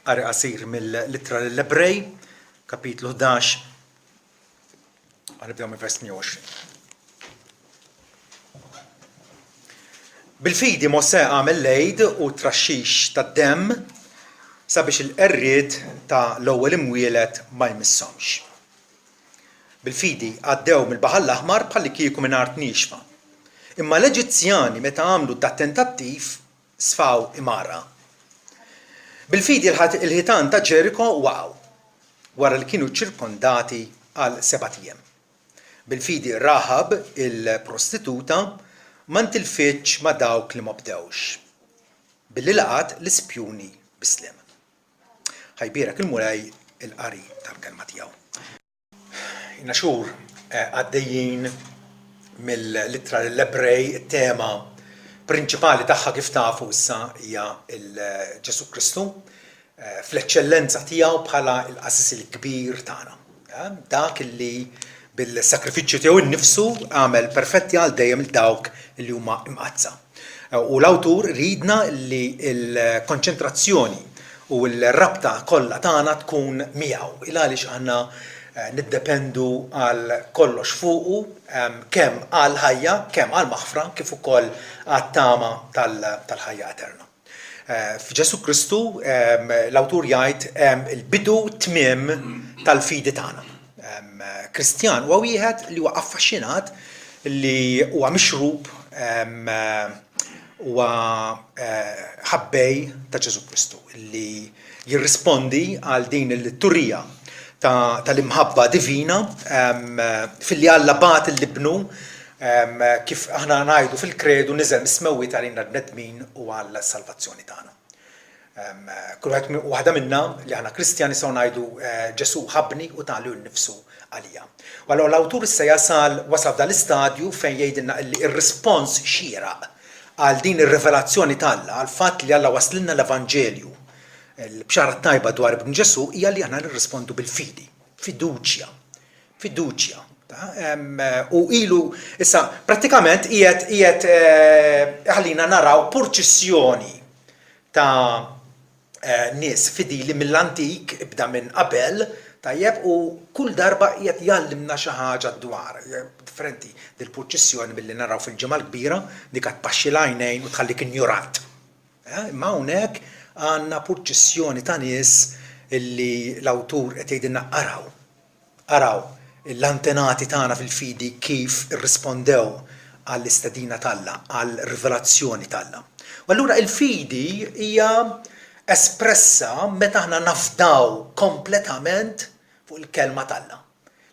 Qari qasir mill-Ittra lill-Ebrej, kapitlu 11, ħa nibdew minn vers 28. Bil-fidi Mosè għamel l-għid u t-traxxix tad-demm sabiex il-qerried ta' l-ewwel imwieled ma jmisshomx. Bil-fidi għaddew mill-Baħar l-Aħmar bħallikieku minn art niexfa. Imma l-Eġizzjani meta għamlu dat-tentattiv sfaw imgħarrqa. Bil-fidi l-ħitan ta' Ġeriko waqgħu, wara li kienu ċirkondati għal sebat ijiem. Bil-fidi Raħab il-prostituta ma ntilfitx ma' dawk li m'obdewx, billi laqgħet l-ispjuni bis-sliem. Ħa jbierek il-Mulej il-qari tal-kelma tiegħu. Ilna xhur għaddejjin mill-Ittra lill-Ebrej, it-tema prinċipali tagħha kif tafu issa hija Ġesù Kristu fl-eċċellenza tiegħu bħala l-Qassis il-Kbir tagħna. Dak li bil-sagrifiċċju tiegħu nnifsu għamel perfetti għal dejjem lil dawk li huma imqaddsa. U l-awtur iridna li l-konċentrazzjoni u l-rabta kollha tagħna tkun miegħu, il għaliex aħna niddependu għal kollox fuqu, kemm għall-ħajja, kemm għall-maħfra, kif ukoll għat-tama tal-ħajja eterna. F'Ġesù Kristu l-awtur jgħid hemm il-bidu tmiem tal-fidi tagħna. Kristjan huwa wieħed li huwa affaxxinat li huwa mixrub huwa ħabbej ta' Ġesù Kristu li jirrispondi għal din il-turija tal-imħabba divina filli Alla bagħat lil Ibnu kif aħna ngħidu fil-kredu niżel mis-smewwiet għalina l-bnedmin u għall-salvazzjoni tagħna. Kull wieħed u waħda minna li aħna Kristjani nistgħu ngħidu Ġesù ħabbni u ta lilu nnifsu għalija. U allura l-awtur issa jasal wasal f'dan l-istadju fejn jgħidilna illi r-rispons xieraq għal din ir-rivelazzjoni t'Alla, għall-fatt li Alla waslilna l-Evanġelju, il-Bxara t-Tajba dwar Ibnu Ġesù, hija li aħna nirrispondu bil-fidi, fiduċja, fiduċja. U ilu issa prattikament qiegħed qiegħed iħallina naraw purċissjoni ta' nies fidili mill-antik, ibda minn Abel, tajjeb, u kull darba qiegħed jgħallimna xi ħaġa dwar. Differenti dil-purċissjoni milli naraw fil-Ġimgħa l-Kbira, dik għad tpaxxi l-għajnejn u tħallik injurant. Imma hawnhekk għandna purċissjoni ta' nies illi l-awtur qed jgħidilna araw, Araw l-antenati tagħna fil-fidi kif irrispondew għall-istedina t'Alla, għall-rivelazzjoni t'Alla. U allura il-fidi hija espressa meta aħna nafdaw kompletament fuq il-kelma t'Alla.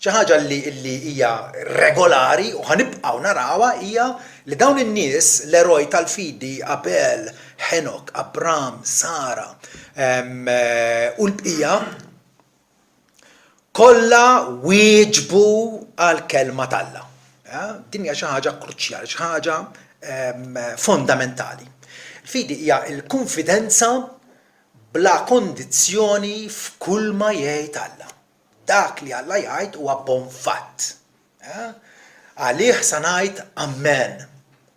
Xi ħaġa li li hija regolari u ħa nibqgħu narawha hija li dawn in-nies, l-eroj tal-fidi, Abel, Ħenok, Abram, Sara, u l-bqija, Kollha wieġbu għall-kelma t'Alla. Din hija xi ħaġa kruċjali, xi ħaġa fondamentali. Il-fidi hija l-kunfidenza bla kondizzjoni f'kulma jgħid Alla. Dak li Alla jgħid huwa bon fatt. Għalih sa ngħid Ammen.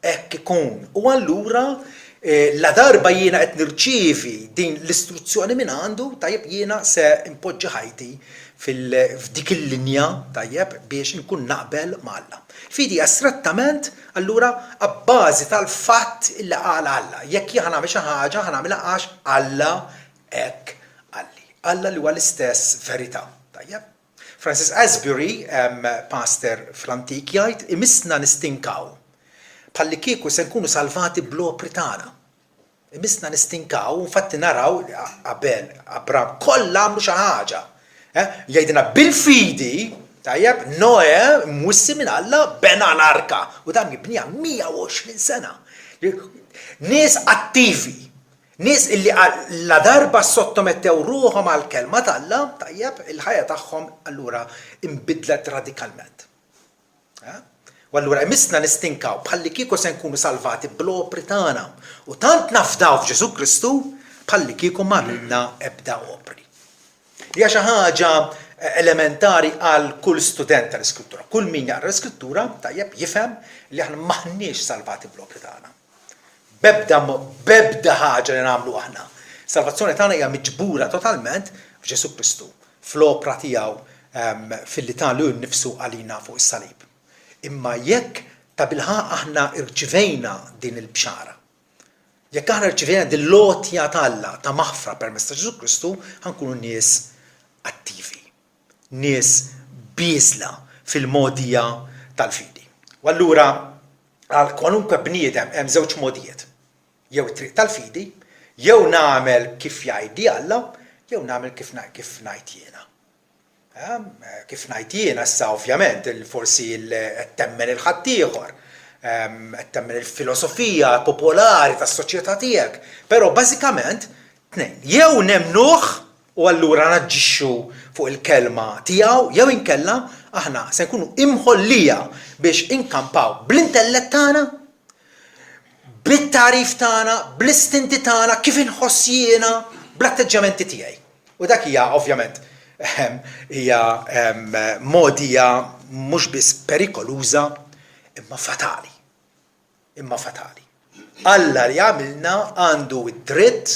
Hekk ikun. U allura ladarba jiena qed nirċievi din l-istruzzjoni minn għandu, tajjeb jiena se npoġġi ħajti f'dik il-linja, tajjeb, biex inkun naqbel ma' Alla. Il-fidi hija strettament allura abbażi tal-fatt li qal Alla. Jekk jien ħa nagħmel xi ħaġa, ħa nagħmilha għax Alla hekk qalli. Alla li huwa l-istess verità. Tajjeb? Francis Asbury, pastor fl-antik, jgħid, Imissna nistinkaw bħallikieku se nkunu salvati bl-opri tagħna. Imissna nistinkaw, infatti naraw Abel, Abram, kollha għamlu xi ħaġa. Jgħidilna bil-fidi, tajjeb, Noè, mwissi minn Alla, bena l-arka u dam jibniha 120 sena. Nies attivi, Nies illi ladarba ssottomettew ruħhom għall-Kelma t'Alla, tajjeb, il-ħajja tagħhom allura inbidlet radikalment. U allura imissna nistinkaw bħallikieku se nkunu salvati bl-opri tagħna u tant nafdaw f'Ġesù Kristu bħallikieku m'għamilna ebda opri. Hija xi ħaġa elementari għal kull student tal-Iskrittura. Kull min jaqra l-Iskrittura, tajjeb, jifhem li aħna m'aħniex salvati bl-opri tagħna. B'ebda b'ebda ħaġa li nagħmlu aħna. Salvazzjoni tagħna hija miġbura totalment f'Ġesù Kristu, fl-opra tiegħu filli ta lilu nnifsu għalina fuq is-salib. Imma jekk tabilħaqq aħna rċivejna din il-bxara, jekk aħna rċivejna din l-għotja t'Alla ta' maħfra permezz ta' Ġesù Kristu, ħa nkunu nies attivi, nies bieżla fil-mogħdija tal-fidi. U allura għal kwalunkwe bniedem hemm żewġ mogħdijiet. Jew it-triq tal-fidi, jew nagħmel kif jgħidli Alla, jew nagħmel kif kif ngħid jiena. Kif ngħid jiena issa ovvjament forsi qed temmen il ħaddieħor, qed temmen il-filosofija popolari tas-soċjetà tiegħek, però bażikament tnejn, jew nemmnuh u allura naġġixxu fuq il-kelma tiegħu jew inkella aħna se nkunu imħollija biex inkampaw bl-intellett tagħna bit-tagħrif tagħna, bl-istinti tagħna, kif inħoss jiena, bl-atteġġjamenti tiegħi. U dak hija ovvjament hija mogħdija mhux biss perikoluża imma fatali. Imma fatali. Alla li għamilna għandu d-dritt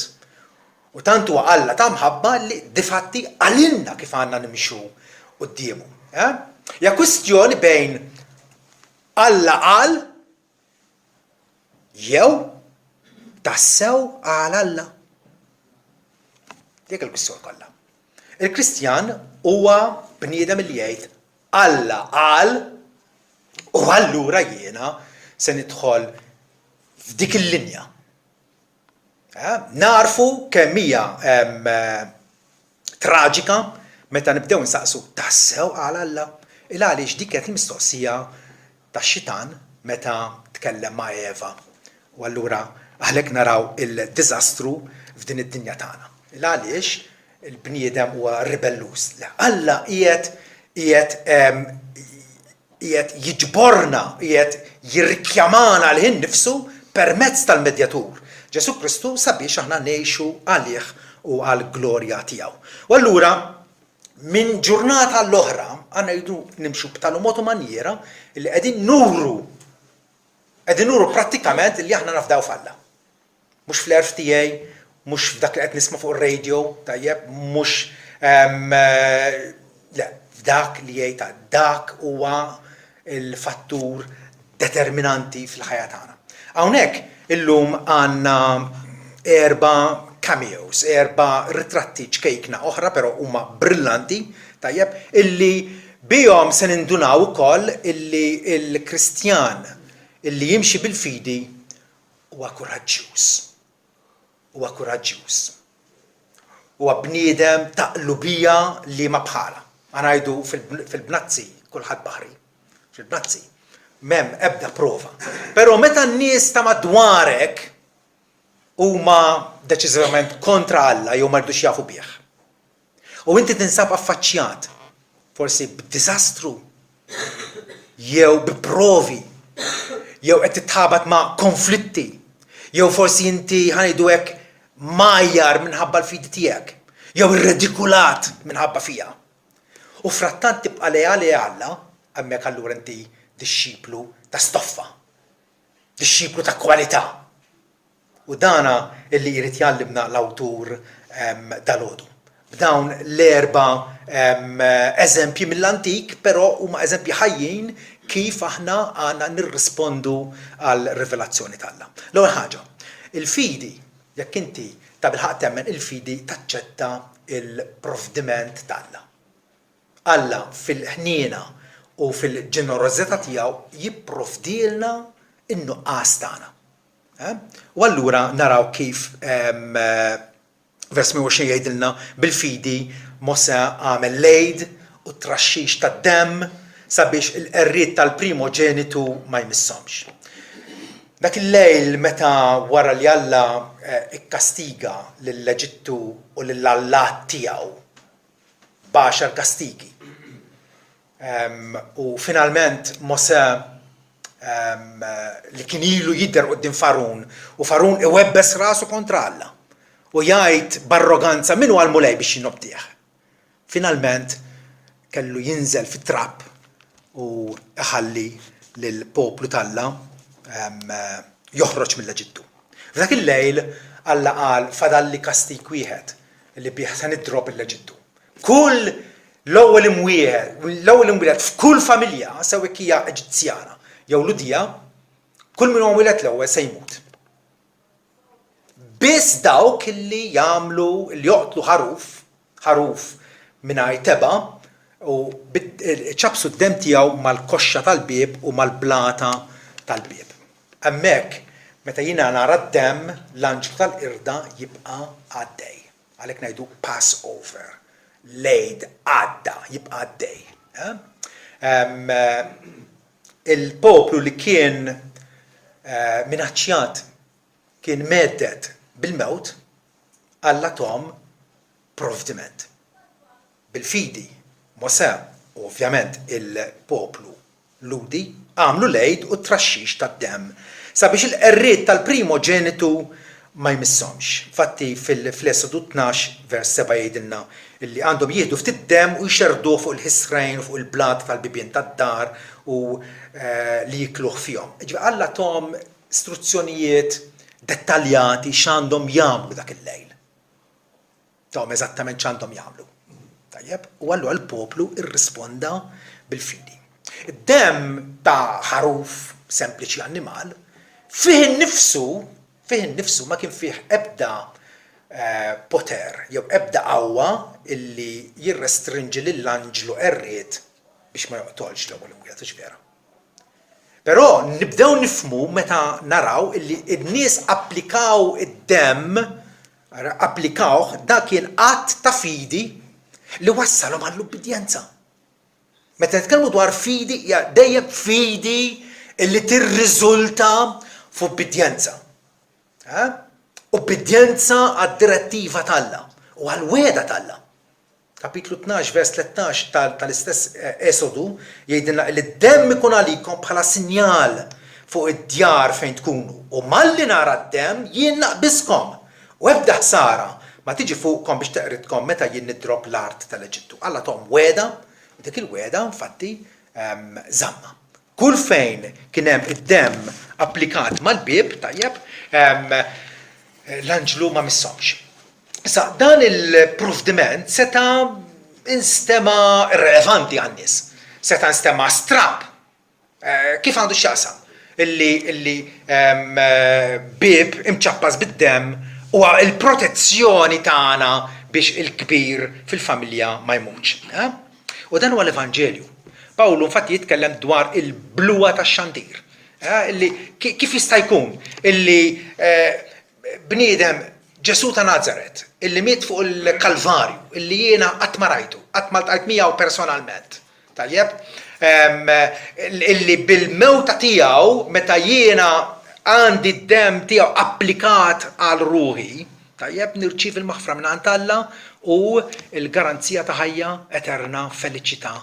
u tant huwa Alla ta' mħabba li difatti qalilna kif għandna nimxu quddiemu. Eh? Hija kwistjoni bejn Alla qal Jew tassew għal Alla? Dik il-kwistjoni kollha. Il-Kristjan huwa bniedem li jgħid Alla qal u allura jiena se nidħol f'dik il-linja. Eh, narfu kemm hija traġika meta nibdew nsaqsu tassew qal Alla? Il għaliex dik kienet il-mistoqsija tax-xitan meta tkellem ma' Eva. U allura għalhekk naraw il-diżastru f'din id-dinja tagħna. Il għaliex il-bniedem huwa ribelluż. Le, Alla qiegħed qiegħed qiegħed jiġborna, qiegħed jirrikjamana għalih innifsu permezz tal-Medjatur, Ġesù Kristu, sabiex aħna ngħixu għalih u għall-glorja tiegħu. U allura, minn ġurnata għall-oħra, aħna rridu nimxu b'tali mod u manjiera li qegħdin nuru, qegħdin nuru prattikament li aħna nafdaw f'Alla. Mhux fl-għerf tiegħi, mhux f'dak li qed nisma' fuq ir-radio, tajjeb, mhux le, f'dak li jgħid dak huwa l-fattur determinanti fil-ħajja tagħna. Hawnhekk illum għandna erba' cameos, erba' ritratti ċkejkna oħra però huma brillanti, tajjeb, illi bihom se nindunaw ukoll illi l-Kristjan illi jimxi bil-fidi Huwa kuraġġjuż. Huwa kuraġġjuż. Huwa bniedem ta' qlubija liema bħalha. Aħna ngħidu fil-bnazzi kulħadd baħri. Fil-bnazzi m'hemm ebda prova. Però meta n-nies ta' madwarek huma deċiżivament kontra Alla jew ma jridux jafu bih. U inti tinsab affaċċjat forsi b'diżastru jew bi provi jew qed titħabat ma' konflitti jew forsi inti ħa ngħidu hekk mgħajjar minħabba l-fidi tiegħek jew irredikulat minħabba fiha. U frattant tibqa' leali Alla, hemmhekk allura inti dixxiplu ta' stoffa, dixxiplu ta' kwalità. U dana illi jrid jgħallimna l-awtur dalgħodu. B'dawn l-erba' eżempji mill-antik, però huma eżempji ħajjin kif aħna għandna nirrispondu għall-rivelazzjoni t'Alla. L-ewwel ħaġa, il-fidi, jekk inti tabilħaqq temmen, il-fidi taċċetta l-provdiment t'Alla. Alla fil-ħniena u fil-ġenerożità tiegħu jipprovdielna n-nuqqas tagħna. U allura naraw kif vers 28 jgħidilna bil-fidi Mosè għamel l-għid u t-traxxix tad-demm sabiex il-qerried tal-primoġenitu ma jmisshomx. Dak il-lejl meta wara li Alla kkastiga lill-Eġittu u lill-allat tiegħu b'għaxar kastigi, U finalment Mosè li kien ilu jidher quddiem Farun u Farun iwebbes rasu kontra Alla u jgħid b'arroganza min huwa l-Mulej biex jien nobdih. Finalment kellu jinżel fit-trab u iħalli lill-poplu t'Alla joħroġ mill-Eġittu. F'dak il-lejl, Alla qal, Fadalli kastig wieħed li bih se nidrob lill-Eġittu. Kull l-ewwel imwieħed, l-ewwel imwieled f'kull familja, sew jekk hija Eġizzjana jew Lhudija, kull min huwa mwieled l-ewwel se jmut. Biss dawk li jagħmlu, li joqtlu ħaruf, ħaruf mingħajr tebgħa, u ċappsu d-demm tiegħu mal-koxxa tal-bieb u mal-blata tal-bieb. Hemmhekk, meta jiena nara d-demm, l-anġlu tal-qirda jibqa' għaddej. Għalhekk ngħidu Passover, l-Għid għadda, jibqa' għaddej. Il-poplu li kien minaċċjat, kien mhedded bil-mewt, Alla tahom provdiment. Bil-fidi, Mosè u ovvjament il-poplu Lhudi għamlu l-Għid u t-traxxix tad-demm sabiex il-qerried tal-primoġenitu ma jmisshomx. Infatti fl-Esodu 12 vers 7 jgħidilna li għandhom jieħdu ftit demm u jxerrduh fuq il-ħisrejn u fuq il-blat tal-bibien tad-dar u li jikluh fihom. Jiġifieri Alla tahom struzzjonijiet dettaljati x'għandhom jagħmlu dak il-lejl. Tahom eżattament x'għandhom jagħmlu. Tajjeb? U allura l-poplu rrisponda bil-fidi. Id-demm ta' ħaruf sempliċi annimal, fih innifsu, fih innifsu ma kien fih ebda poter jew ebda qawwa illi jirrestrinġi lill-anġlu qerried biex ma joqtolx l-ewwel imwieled, hux vera? Però nibdew nifhmu meta naraw illi n-nies applikaw id-demm Applikawh, dak kien att ta' fidi li wassalhom għall-ubbidjenza. Meta nitkellmu dwar fidi, hija dejjem fidi li tirriżulta f'ubbidjenza. Eh? Ubbidjenza għad-direttiva t'Alla u għall-wegħda t'Alla. Kapitlu 12 vers 13 tal-istess Esodu jgħidilna li d-demm ikun għalikom bħala sinjal fuq id-djar fejn tkunu, u malli nara d-demm jien naqbiżkom, u ebda ħsara ma tiġi fuqkom biex teqridkom meta jien nidrob l-art tal-Eġittu. Alla tahom wegħda, u dik il-wegħda infatti żammha. Kull fejn kien hemm id-demm applikat mal-bieb, tajjeb, l-anġlu ma misshomx. Issa, dan il-provdiment seta' instema' irrelevanti għan-nies, seta' nstema' stramb. Kif għandu x'jaqsam illi illi bieb imċappas bid-demm huwa l-protezzjoni tagħna biex il-kbir fil-familja ma jmutx? U dan huwa l-Evanġelju. Pawlu infatti jitkellem dwar il-bluha tax-xandir. Illi kif jista' jkun illi bniedem Ġesù ta' Nazaret, illi miet fuq il-Kalvarju, illi jiena qatt ma rajtu, qatt ma ltqajt miegħu personalment, tajjeb, illi bil-mewta tiegħu meta jiena għandi d-demm tiegħu applikat għal ruħi, tajjeb, nirċievi l-maħfra mingħand Alla u l-garanzija ta' ħajja eterna f'feliċità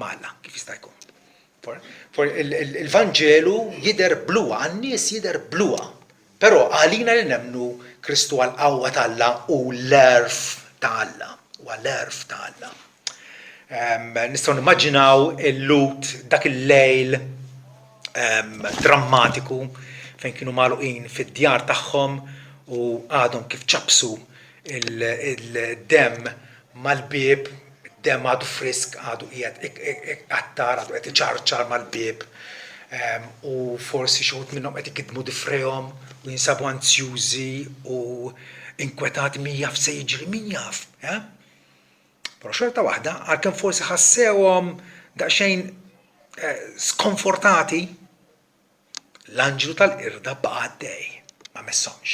ma' Alla. Kif jista' jkun? Il-Vanġelu jidher bluha, għan-nies jidher bluha, però għalina li nemmnu Kristu huwa l-qawwa t'Alla u l-għerf ta' Alla, huwa l-għerf ta' Alla. Nistgħu nimmaġinaw il-Lhud dak il-lejl drammatiku fejn kienu magħluqin fid-djar tagħhom u għadhom kif ċappsu il-demm mal-bieb, id-demm għadu frisk, għadu qiegħed iqattar, għadu qed iċarċar mal-bieb, u forsi xi wħud minnhom qed igiddmu difrejhom u jinsabu anzjużi u inkwetati min jaf se jiġri, min jaf, eh? Però xorta waħda, għalkemm forsi ħassewhom daqsxejn skonfortati, L-anġlu tal-qirda baqa' għaddej, ma messhomx.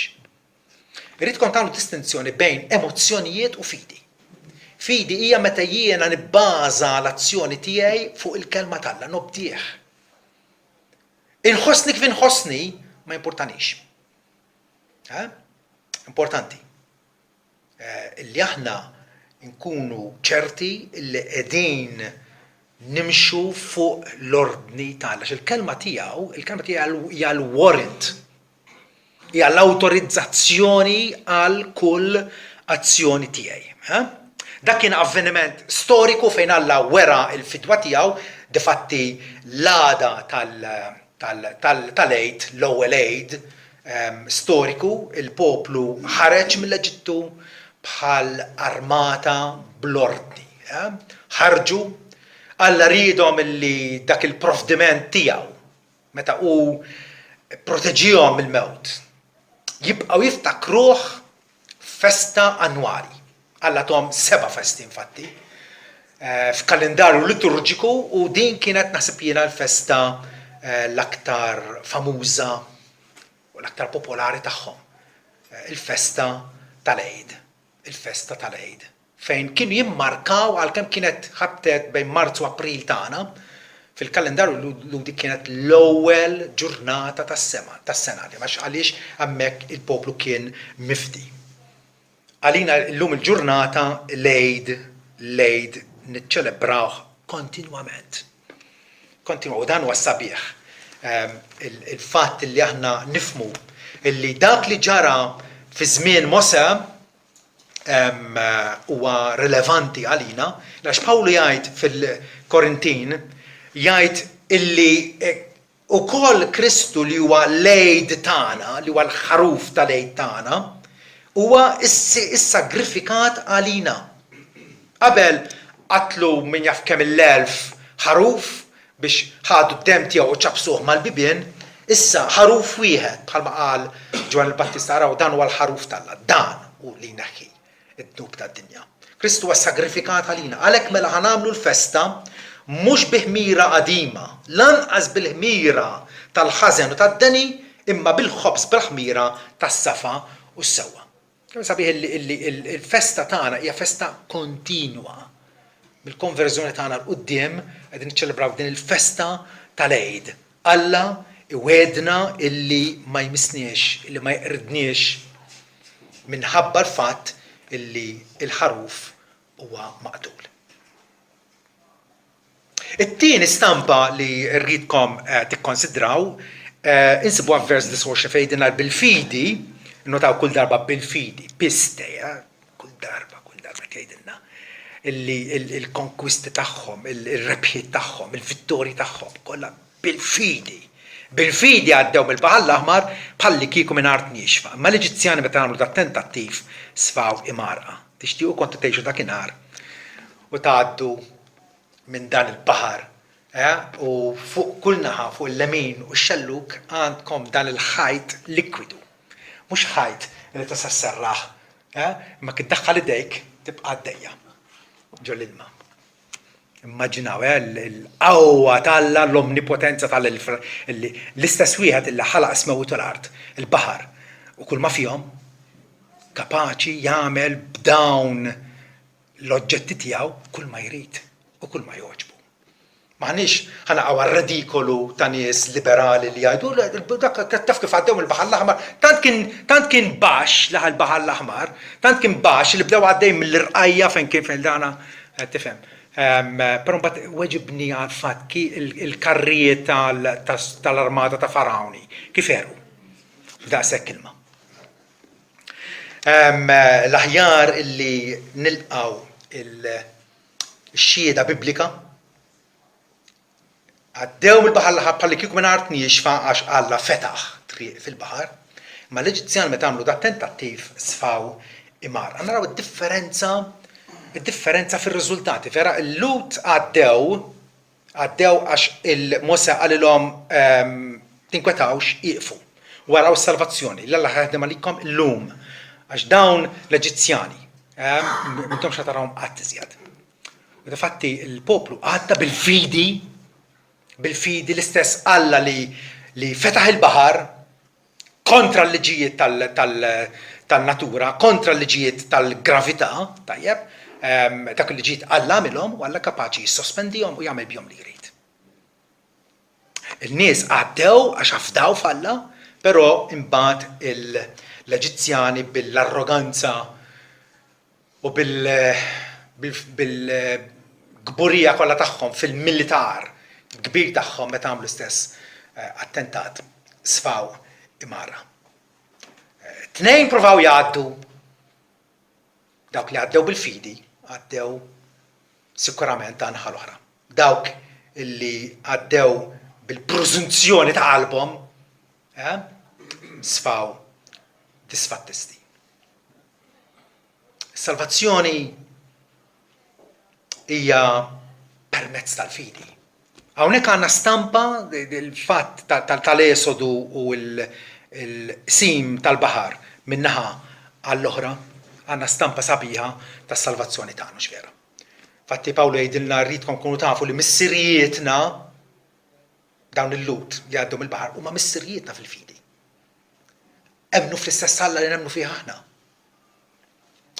Irridkom tagħmlu distinzjoni bejn emozzjonijiet u fidi. Fidi hija meta jiena nibbaża l-azzjoni tiegħi fuq il-kelma t'Alla, nobdih. Inħossni kif inħossni ma jimpurtanix. Eh? Importanti. Li aħna nkunu ċerti li qegħdin nimxu fuq l-ordni ta' Alla. Il-kelma tiegħu, il-kelma tiegħu hija l-warrant, hija l-awtorizzazzjoni għal kull azzjoni tiegħi. Dak kien avveniment storiku fejn Alla wera l-fidwa tiegħu, difatti l-għada tal-Għid, l-ewwel Għid, storiku, il-poplu ħareġ mill-Eġittu bħal armata bl-ordni. Ħarġu, Alla riedhom illi dak il-provdiment tiegħu, meta hu pproteġiehom mill-mewt, jibqgħu jiftakruh f'festa annwali. Alla tahom seba' festi infatti f'kalendarju liturġiku u din kienet naħseb jiena l-festa l-aktar famuża u l-aktar popolari tagħhom, il-festa tal-Għid, il-festa tal-Għid, fejn kienu jimmarkaw għalkemm kienet ħabtet bejn Marzu u April tagħna, fil-kalendarju Lhudi kienet l-ewwel ġurnata tas-sema, tas-sena, għax għaliex hemmhekk il-poplu kien mifdi. Għalina llum il-ġurnata l-Għid, l-Għid niċċelebrawh kontinwament. Kontinwa, u dan huwa sabiħ. Il-fatt li aħna nifhmu illi dak li ġara fi żmien Mosè huwa rilevanti għalina, għax Pawlu jgħid fil-Korintin jgħid illi Ukoll Kristu li huwa l-Għid tagħna, li huwa l-ħaruf tal-Għid tagħna, huwa issagrifikat għalina. Qabel qatlu min jaf kemm il-elf ħaruf biex ħadu d-demm tiegħu u ċappsuh mal-bibien, issa ħaruf wieħed, bħalma qal Ġwanni l-Battista, araw dan huwa l-ħaruf t'Alla, dan hu li jneħħi id-dnub tad-dinja. Kristu huwa ssagrifikat għalina. Għalhekk mela ħa nagħmlu l-festa mhux bi ħmira qadima, lanqas bil-ħmira tal-ħażen u tad-deni, imma bil-ħobż bla ħmira tas-safa u s-sewwa. Kemm sabiħ illi l-festa tagħna hija festa kontinwa. Mill-konverżjoni tagħna 'l quddiem qegħdin niċċelebraw din il-festa tal-Għid. Alla iwegħedna illi ma jmissniex, illi ma jeqridniex minħabba l-fatt illi l-ħaruf huwa maqtul. It-tieni stampa li rridkom tikkonsidraw insibuha f'vers 29 fejn jgħidilna bil-fidi, innotaw kull darba bil-fidi, piste, kull darba, kull darba qed jgħidilna illi l-konkwisti tagħhom, ir-rebħiet tagħhom, il-vittorji tagħhom, kollha bil-fidi. Bil-fidi għaddew mill-Baħar l-Aħmar bħallikieku minn art niexfa. Imma l-Eġizzjani meta għamlu dat-tentattiv sfaw imgħarrqa. Tixtiequ kontu tgħixu dakinhar u tgħaddu minn dan il-baħar, eh, u fuq kull naħa, fuq il-lemin u x-xellug għandkom dan il-ħajt likwidu. Mhux ħajt li tista' sserraħ, eh, imma kif ddaħħal idejk tibqa' għaddejja ġol-ilma. Immaġinaw, eh, l-qawwa t'Alla, l-omnipotenza t'Alla li l-istess wieħed illi ħalaq is-smewwiet u l-art, il-baħar u kull ma fihom, kapaċi jagħmel b'dawn l-oġġetti tiegħu kull ma jrid u kull ma jogħġbu. M'aħniex ħa naqgħu għar-redikolu ta' nies liberali li jgħidu dak taf kif għaddew mill-Baħar l-Aħmar, tant kien tant kien baxx laħ il-Baħar l-Aħmar, tant kien baxx li bdew għaddej mill-irqajja fejn kien fejn dana tifhem. Però mbagħad weġibni għall-fatt ki il-karrijiet tal-armata ta' Farawni kif għerqu f'daqshekk ilma. L-aħjar illi nilqgħu il-xhieda biblika għaddew mill-Baħar l-Aħmar bħallikieku minn art niexfa għax Alla fetaħ triq fil-baħar, imma l-Eġizzjani meta għamlu dat-tentattiv sfaw imgħarrqa. Naraw id-differenza id-differenza fir-riżultati. Vera l-Lhud għaddew Għaddew għax il-Mosè qalilhom, Tinkwetawx, ieqfu, u araw is-salvazzjoni li Alla ħa jaħdem għalikom illum, għax dawn l-Eġizzjani m'intomx ħa tarawhom qatt iżjed. U difatti l-poplu għadda bil-fidi, bil-fidi l-istess Alla li li fetaħ il-baħar, kontra l-liġijiet tal-natura, kontra l-liġijiet tal-gravità, tajjeb, dak il-liġijiet Alla għamilhom u Alla kapaċi jissospendihom u jagħmel bihom li jrid. Il-nies għaddew għax afdaw f'Alla, però imbagħad l-Eġizzjani bil-arroganza u bil-kburija kollha tagħhom fil-militar kbir tagħhom meta għamlu l-istess attentat sfaw imgħarra. Tnejn provaw jgħaddu dawk li għaddew bil-fidi għaddew sikurament għan-naħa l-oħra. Dawk li għaddew bil-prużunzjoni ta' qalbhom Eh? Sfaw disfattisti. Is-salvazzjoni hija permezz tal-fidi. Hawnhekk għandna stampa il-fatt tal-esodu u l-qsim tal-baħar minn naħa għall-oħra, għandna stampa sabiħa tas-salvazzjoni tagħna, mhux vera? Fatti Pawlu jgħidilna rridkom tkunu tafu li missirijietna dawn il-Lhud li għaddew mill-baħar huma missirijietna fil-fidi. Emmnu fl-istess Alla li nemmnu fih aħna.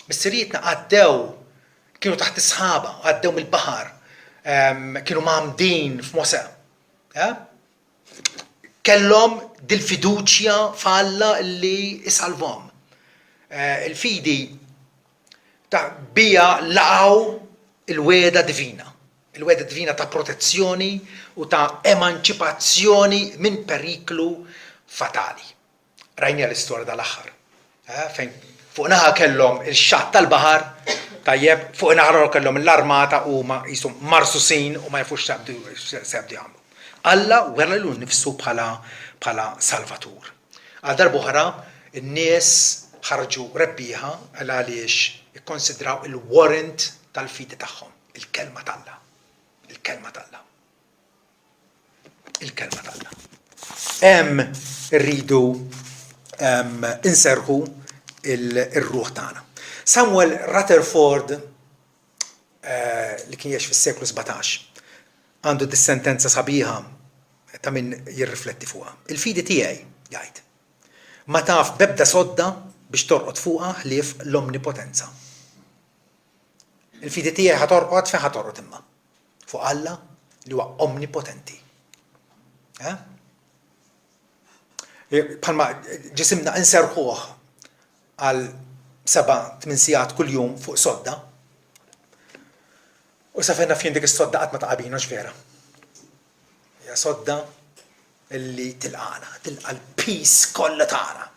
Missirijietna għaddew, kienu taħt is-sħaba, għaddew mill-baħar, kienu mgħammdin f'Mosè. Eh? Kellhom dil-fiduċja f'Alla li isalvhom. Eh, il-fidi ta' bija laqgħu il-wegħda divina. Il-wegħda divina ta' protezzjoni u ta' emanċipazzjoni minn periklu fatali. Rajniha l-istorja dal-aħħar, eh, fejn fuq naħa kellhom il-xatt tal-baħar, tajjeb, fuq naħa l-oħra kellhom l-armata u huma qishom marsusin u ma jafux x'se jabdu jagħmlu. Alla wera lilu nnifsu bħala bħala salvatur. Għal darb'oħra, in-nies ħarġu rebbieħa għaliex ikkonsidraw il-warrant tal-fidi tagħhom, il-kelma t'Alla. Il-kelma t'Alla. Il-kelma t'Alla. Hemm irridu inserrħu il-ruħ tagħna. Samuel Rutherford eh, li kien jgħix fis-seklu 17 għandu dis-sentenza sabiħa ta' min jirrifletti fuqha. Il-fidi tiegħi, jgħid, ma taf bebda sodda biex torqod fuqha ħlief l-omnipotenza. Il-fidi tiegħi ħa torqod fejn ħa torqod imma? Fuq Alla li huwa omnipotenti. Eh? Bħalma ġisimna inserħuh għal 7-8 sigħat kuljum fuq sodda. U sa fejn naf jien dik is-sodda qatt ma taqa' bina vera. Hija sodda illi tilqagħna, tilqa' l-piż kollha tagħna.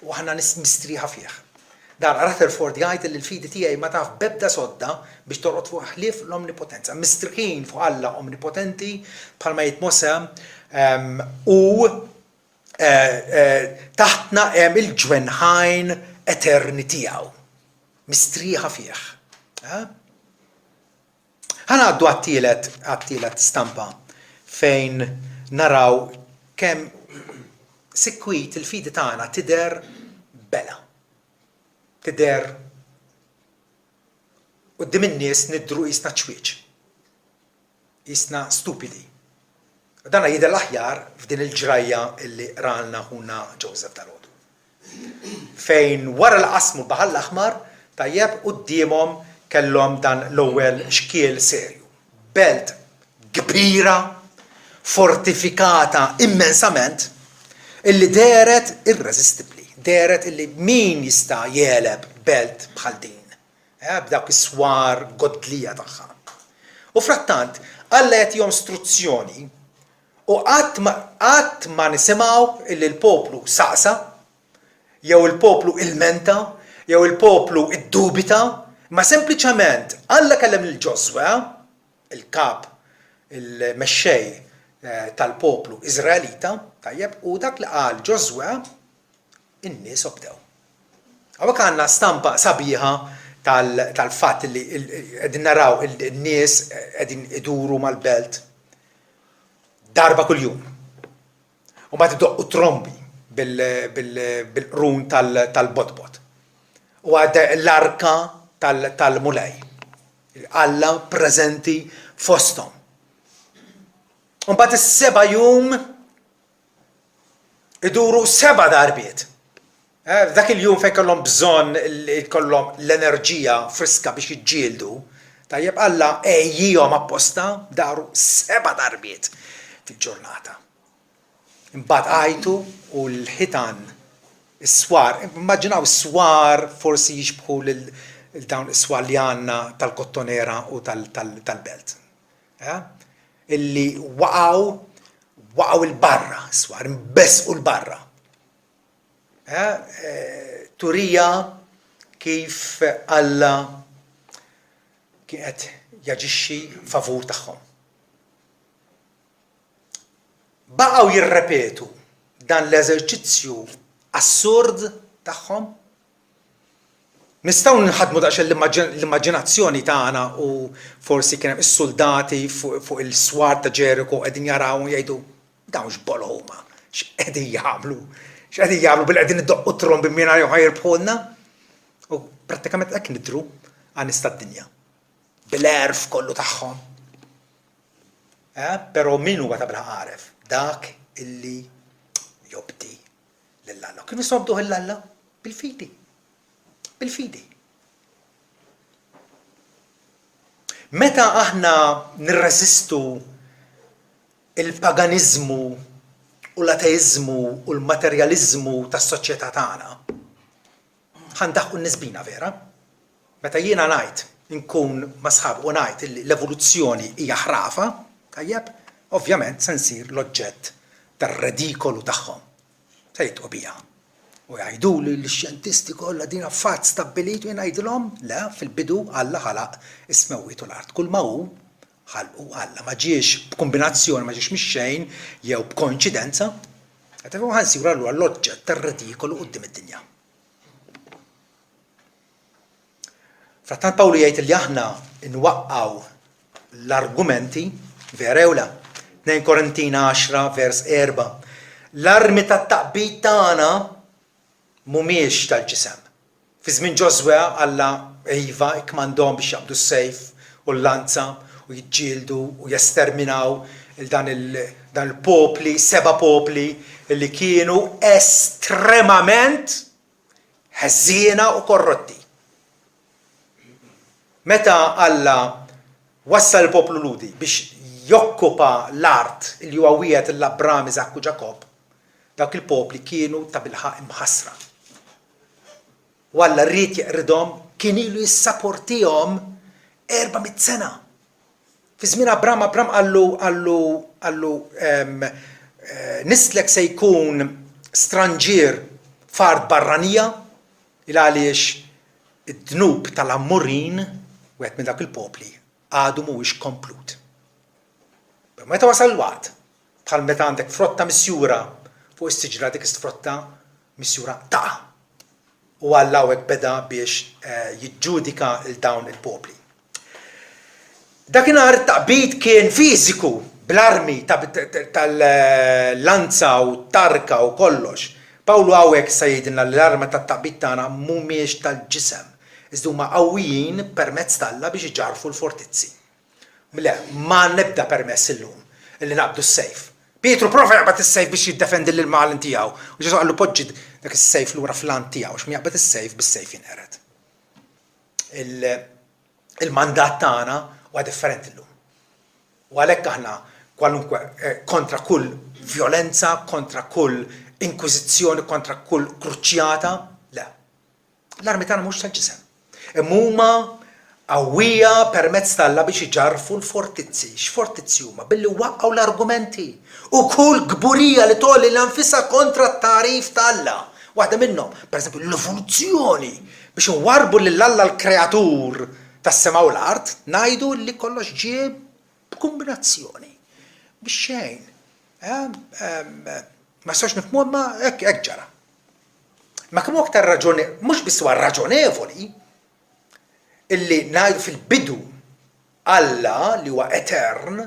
U aħna nies mistrieħa fih. Dan Rutherford jgħid illi l-fidi tiegħi ma taf b'ebda sodda biex torqod fuqha ħlief l-omnipotenza. Mistriħin fuq Alla omnipotenti bħalma jgħid Mosè u taħtna hemm il-ġwenħajn eterni tiegħu. Mistrieħa fih. Ħa ngħaddu għat-tielet għat-tielet stampa fejn naraw kemm sikwit il-fidi tagħna tidher bela. Tidher quddiem in-nies nidhru qisna ċwieċ. Qisna stupidi. U dana jidher l-aħjar f'din il-ġrajja illi qralna ħuna Joseph dalgħodu. Fejn wara li qasmu l-Baħar l-Aħmar, tajjeb, quddiemhom kellhom dan l-ewwel xkiel serju. Belt kbira, fortifikata immensament, illi dehret irreżistibbli, dehret illi min jista' jegħleb belt bħal din? b'dawk is-swar godlija tagħha. U frattant, Alla jagħtihom struzzjoni u qatt ma qatt ma nisimgħu illi l-poplu saqsa, jew il-poplu ilmenta, jew il-poplu iddubita, imma sempliċement Alla kellem lil Ġożwè, il-kap, il-mexxej tal-poplu Iżraelita, tajjeb, u dak li qal Ġożwè, in-nies obdew. Hawnhekk għandna stampa sabiħa tal-fatt li qegħdin naraw in-nies qegħdin iduru mal-belt darba kuljum. U mbagħad idoqqu trombi bil-qrun tal-botbot. U għadda l-arka tal-Mulej. Alla preżenti fosthom. U mbagħad is-seba' jum Iduru seba' darbiet. Eh, f'dak il-jum fejn kellhom bżonn jkollhom l-enerġija friska biex jiġġieldu, tajjeb Alla għejjihom apposta daru seba' darbiet fil-ġurnata. Imbagħad għajtu u l-ħitan is-swar, immaġinaw is-swar forsi jixbħu lil dawn is-swar li għandna tal-kottonera u tal-belt. Eh? Illi waqgħu waqgħu 'l barra s-swar, inbesqu 'l barra. Eh? Eh, turija kif Alla kien qed jaġixxi favur tagħhom. Baqgħu jirrepetu dan l-eżerċizzju assurd tagħhom? Nistgħu nħaddmu daqsxejn l-immaġinazzjoni tagħna u forsi kien hemm is-suldati fuq il-swar ta' Ġeriko qegħdin jaraw u jgħidu dawn x'boloh huma, x'qegħdin jagħmlu, x'qegħdin jagħmlu billi qegħdin idoqqu t-trombi mingħajr ħa jirbħulna. U prattikament hekk nidhru għan-nies tad-dinja. Bil-għerf kollu tagħhom. Eh? Però min huwa ta' bilħaqq għaref? Dak illi jobdi lil Alla. Kif nistgħu nobduh lil Alla? Bil-fidi. Bil-fidi. Meta aħna nirreżistu il-paganiżmu u l-ateiżmu u l-materjaliżmu tas-soċjetà tagħna, ħa ndaħħqu n-nies bina vera? Meta jiena ngħid, inkun ma' sħabi u ngħid illi l-evoluzzjoni hija ħrafa, tajjeb, ovvjament se nsir l-oġġett tar-redikolu tagħhom. Se jitqu bija. U jgħiduli li x-xjentisti kollha din fatt stabbilit u jien ngħidilhom, le, fil-bidu Alla ħalaq is-smewwiet u l-art. Kull ma hu, ħalqu Alla. Ma ġiex b'kumbinazzjoni, ma ġiex mix-xejn jew b'koinċidenza. Qed tifhmu? Ħa nsiru allura l-oġġett tar-redikolu quddiem id-dinja. Frattant Pawlu jgħid li aħna nwaqqgħu l-argumenti, vera jew le? 2 Korintin 10 vers 4. L-armi tat-taqbid tagħna mhumiex tal-ġisem. Fi żmien Ġożwè Alla iva ikkmandhom biex jaqbdu s-sejf u l-lanza u jiġġieldu u jesterminaw il dan il-popli, seba' popli li kienu estremament ħżiena u korrotti. Meta Alla wassal il-poplu Lhudi biex jokkupa l-art li huwa wiegħed lil Abram, Iżakk u Ġakobb, dawk il-popli kienu tabilħaqq imħassra. U Alla ried jeqridhom, kien ilu jissaportihom 400 sena. Fi żmien Abram, Abram qallu, qallu, qallu, nislek se jkun stranġier f'art barranija, il għaliex id-dnub tal-Ammorin, wieħed minn dawk il-popli, għadu mhuwiex komplut. Però meta wasal il-waqt, bħal meta għandek frotta misjura fuq is-siġra, dik is-frotta misjura taqa'. U Alla hawnhekk beda biex jiġġudika 'l dawn il-popli. Dakinhar it-taqbid kien fiżiku, bl-armi tal-lanza u t-tarka u kollox. Pawlu hawnhekk issa jgħidilna li l-arma tat-taqbid tagħna mhumiex tal-ġisem, iżda huma qawwijin permezz t'Alla biex iġarrfu l-fortizzi. Le, ma għandna ebda permess illum illi naqbdu s-sejf. Pietru prova jaqbad is-sejf biex jiddefendi lill-mgħallem tiegħu, u Ġesù qallu poġġi dak is-sejf lura fl-għant tiegħu għax min jaqbad is-sejf bis-sejf jinqered. Il-mandat tagħna huwa differenti llum. U għalhekk aħna kwalunkwe eh, kontra kull vjolenza, kontra kull inkwiżizzjoni, kontra kull kruċjata, le. L-armi tagħna mhux tal-ġisem. Imma huma qawwija permezz t'Alla biex iġarrfu l-fortizzi. X'fortizzi huma? Billi waqqgħu l-argumenti u kull kburija li tgħolli lilha nfisha kontra t-tagħrif t'Alla. Waħda minnhom, pereżempju, l-evoluzzjoni, biex inwarrbu lil Alla l-Kreatur tas-sema u l-art, ngħidu li kollox ġie b'kumbinazzjoni, bix-xejn. Ma nistgħux nifhmuha imma hekk ġara. Ma kemm hu aktar raġone, mhux biss huwa raġonevoli illi ngħidu fil-bidu Alla li huwa etern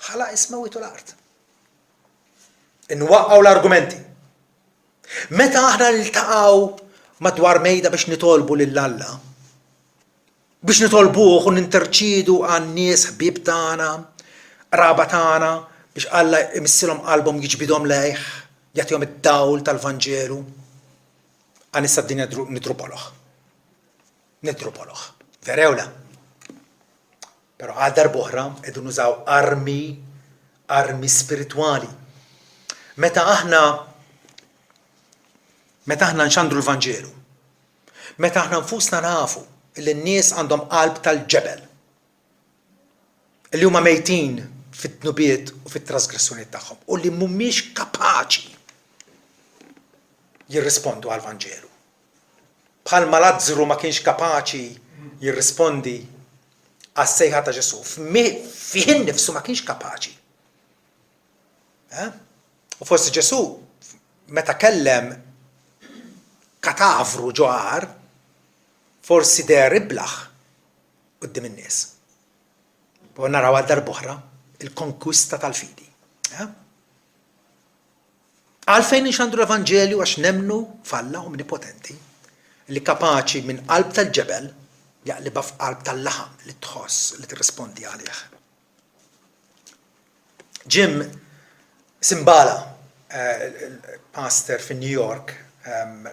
ħalaq is-smewwiet u l-art. Inwaqqgħu l-argumenti. Meta aħna niltaqgħu madwar mejda biex nitolbu lil Alla, biex nitolbuh u ninterċiedu għan-nies ħbieb tagħna, qraba tagħna, biex Alla jmissilhom qalbhom jiġbidhom lejh, jagħtihom id-dawl tal-Vanġelu. Għan issa d-dinja nidhru boloh. Nidhru boloh. Vera jew le? Però għal darb'oħra qegħdin nużaw armi armi spiritwali. Meta aħna meta aħna nxandru l-Vanġelu, Meta aħna nfusna nafu li n-nies għandhom qalb tal-ġebel, li huma mejtin fid-dnubiet u fit-trasgressjonijiet tagħhom u li mhumiex kapaċi jirrispondu għall-Vanġelu. Bħalma Lazzru ma kienx kapaċi jirrispondi għas-sejħa ta' Ġesù, fih innifsu ma kienx kapaċi. Eh? U forsi Ġesù. meta kellem katavru ġo għar, forsi deher iblah quddiem in-nies. U naraw għal darb'oħra il-konkwista tal-fidi. Eh? Għalfejn inxandru l-Evanġelju għax nemmnu f'Alla Omnipotenti li kapaċi minn qalb tal-ġebel jaqlibha f'qalb tal-laħam li tħoss li tirrispondi għalih. Jim Cymbala, pastor fi New York,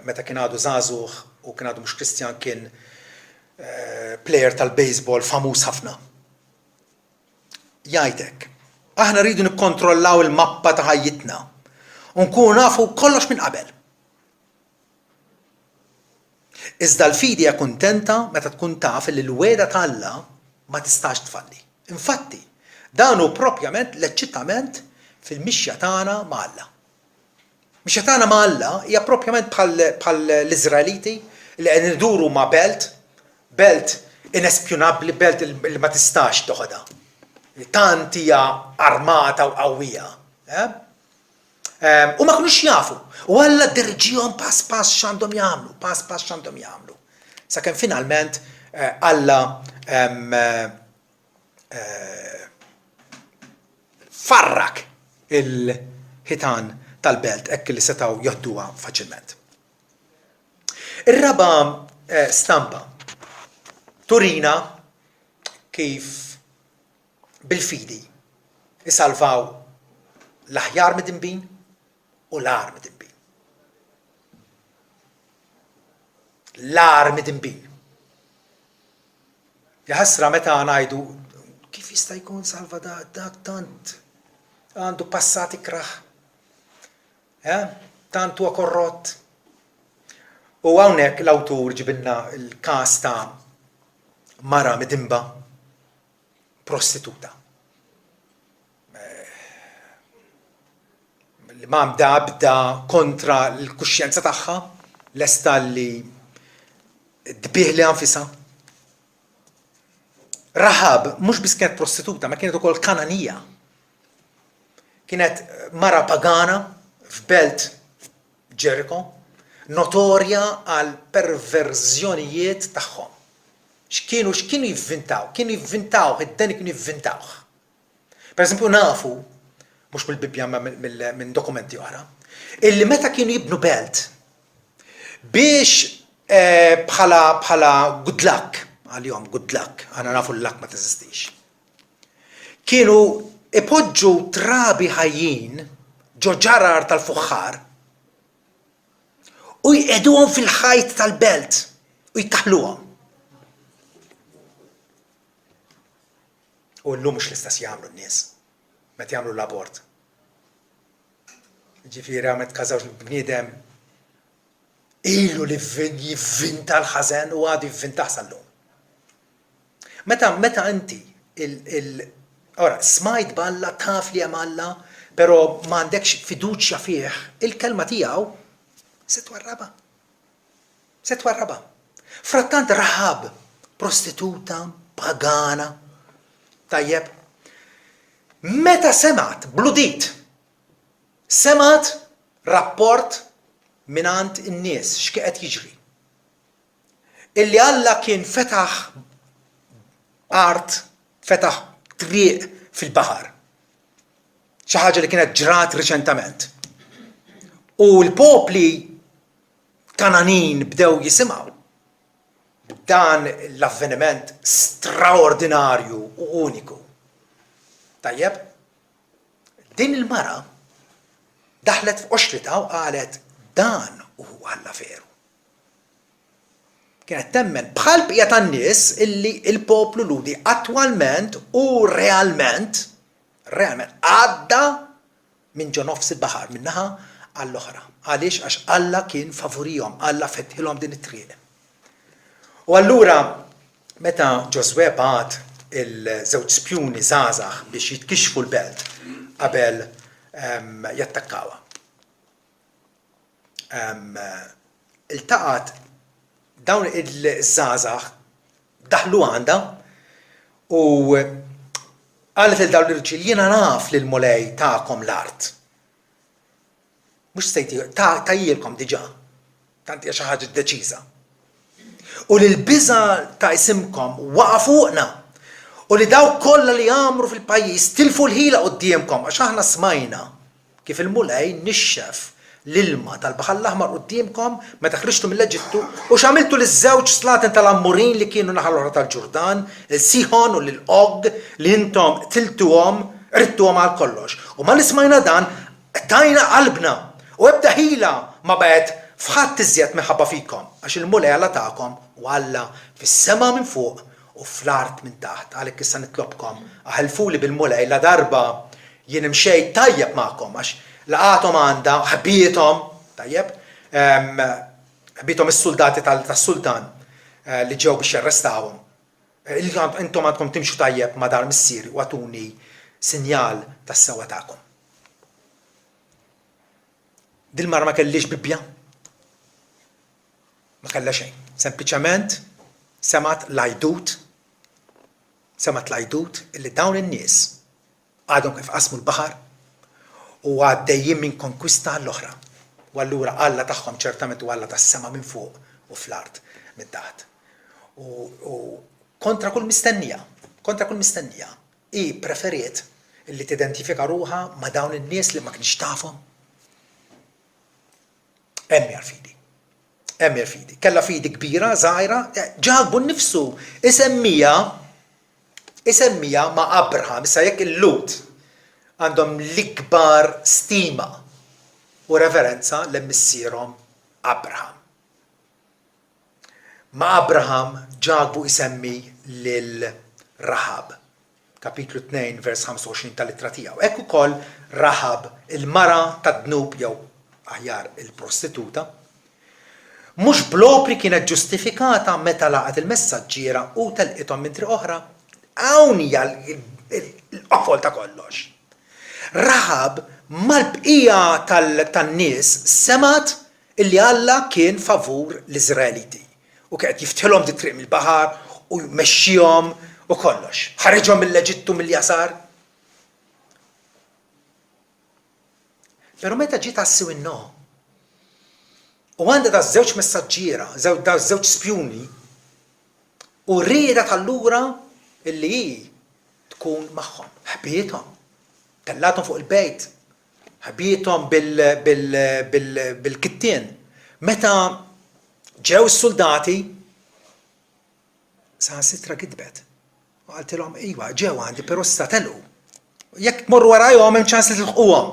meta kien għadu żagħżugħ u kien għadu mhux Kristjan kien player tal-baseball famuż ħafna. Jgħid hekk, Aħna rridu nikkontrollaw il-mappa ta' ħajjitna u nkunu nafu kollox minn qabel. Iżda l-fidi hija kuntenta meta tkun taf li l-wegħda ta' Alla ma tistax tfalli. Infatti, dan hu propjament l-eċċitament fil-mixja tagħna ma' Alla. Mixja tagħna ma' Alla hija propjament bħal bħal l-Iżraeliti li qegħdin iduru ma' belt, belt inespjunabbli, belt li ma tistax toħodha. Tant hija armata u qawwija. Eh? Ehm, u ma kinux jafu. U Alla diriġihom pass pass x'għandhom jagħmlu, pass pass x'għandhom jagħmlu. Sakemm finalment eh, Alla ehm, eh, farrak il-ħitan tal-belt hekk li setgħu joħduha faċilment. Ir-raba' eh, stampa turina kif bil-fidi isalvaw l-aħjar midinbin u l-agħar midinbin. L-agħar midinbin. Jaħasra meta ngħidu kif jista' jkun salva dak tant għandu passat ikrah. Eh? Tant huwa korrott. U hawnhekk l-awtur ġibilna l-każ ta' mara midinba prostituta. Eh, li ma għamda abda kontra l-kuxjenza tagħha, lesta li tbigħ li anfisha. Rahab mhux biss kienet prostituta, ma kienet ukoll Kananija. Kienet mara pagana f'belt Ġeriko, notorja għal perverżjonijiet tagħhom. X'kienu x'kienu jivvintaw? Kienu jivvintawh, id-deni kienu jivvintawh. Per eżempju nafu, mhux mill-Bibbja imma minn dokumenti oħra, illi meta kienu jibnu belt biex eh, bħala bħala good luck, għalihom good luck, aħna nafu l-luck ma teżistix. Kienu ipoġġu trabi ħajjin ġo ġarar tal-fuħħar u jqegħduhom fil-ħajt tal-belt u jkaħluhom. U llum mhux l-istess jagħmlu n-nies meta jagħmlu l-abort. Ġifieri ma tkażawx l-bniedem ilu li jivvinta l-ħażen u għadu jivvintah sal-lum. Meta meta inti il, il ora, smajt b'Alla, taf li hemm Alla, però m'għandekx fiduċja fih, il-kelma tiegħu se twarrabha. Se twarrabha. Frattant Raħab, prostituta, pagana, tajjeb, meta semgħet bl-udit, semgħet rapport mingħand in-nies x'kien qed jiġri. Illi Alla kien fetaħ art, fetaħ triq fil-baħar. Xi ħaġa li kienet ġrat riċentament. U l-popli Kangħanin bdew jisimgħu b'dan l-avveniment straordinarju u uniku. Tajjeb, din il-mara daħlet f'qoxritha u qalet dan hu Alla veru. Kienet temmen bħal bqija tan-nies illi l-poplu Lhudi attwalment u realment, realment għadda minn ġo nofs il-baħar, minn naħa għall-oħra. Għaliex? Għax Alla kien favurihom, Alla fetħilhom din it-triq. U allura meta Ġożwè bagħat il-żewġ spjuni żgħażagħ biex jitkixxfu l-belt qabel ehm, jattakkawha. Ehm, iltaqgħet dawn il-żgħażagħ daħlu għandha u qalet lil dawn l-irġiel jiena naf li l-Mulej tagħkom l-art. Mhux se jti, ta tahielkom diġà. Tant hija xi ħaġa deċiża. U li l-biża' ta' isimkom waqa' fuqna, u li dawk kollha li jgħammru fil-pajjiż tilfu l-ħila quddiemkom, għax aħna smajna kif il-Mulej nixxef l-ilma tal-Baħar l-Aħmar quddiemkom meta ħriġtu mill-Eġittu, u x'għamiltu liż-żewġ slaten tal-Ammurin li kienu naħa l-oħra tal-Ġurdan, lil Siħon u lil Og, li intom qtiltuhom, qridtuhom għalkollox. U malli smajna dan, Qtajna qalbna, u ebda ħila ma baqgħet f'ħadd iżjed minħabba fikom, għax il-Mulej Alla tagħkom hu Alla fis-sema minn fuq u fl-art minn taħt. Għalhekk issa nitlobkom, aħilfuli bil-Mulej ladarba jien imxejt tajjeb magħkom, għax laqgħathom għandha, ħbiethom, tajjeb, ħbiethom is-suldati tas-sultan li ġew biex jarrestawhom. Intom għandkom timxu tajjeb ma' dar missieri u agħtuni sinjal tas-sewwa tagħkom. Dil-mara ma kellhiex Bibbja. Ma kellha xejn. Sempliċement semgħet l-għajdut, semgħet l-għajdut illi dawn in-nies għadhom kif qasmu l-baħar u għaddejjin minn konkwista għall-oħra. U allura Alla tagħhom ċertament huwa Alla tas-sema minn fuq u fl-art minn taħt. U, u kontra kull mistennija, kontra kull mistennija, Hi ppreferiet li tidentifika ruħha ma' dawn in-nies li ma kinitx tafhom. Hemm hija l-fidi. Hemm hija l-fidi. Kellha fidi kbira, żgħira, Ġakbu nnifsu isemmiha isemmiha ma' Abraham. Issa jekk il-Lhud għandhom l-ikbar stima u reverenza lejn missierhom Abraham. Ma' Abraham, Ġakbu jsemmi lil Raħab, kapitlu 2 vers 25 tal-ittra tiegħu. Hekk ukoll Raħab, il-mara tad-dnub jew aħjar il-prostituta, mhux bl-opri kienet ġustifikata meta laqgħet il-messaġġiera u telqithom minn triq oħra. Hawn hija l-qofol ta' kollox. Raħab mal-bqija tan-nies semgħet Illi Alla kien favur l-Iżraeliti u kien qed jiftħilhom dit-triq mill-baħar u jmexxihom u kollox. Ħariġhom mill-Eġittu mill-jasar. Però meta ġiet għas-siwin no, u għandha da żewġ messaġġiera, da żewġ spjuni, u riedet allura illi hi tkun magħhom, ħbiethom, tellathom fuq il-bejt, Ħbiethom bil-kittien. Meta ġew is-suldati, saħansitra gidbet. U qaltilhom, iva, ġew għandi, però issa telqu. Jekk tmorru warajhom hemm ċans li tilħquhom.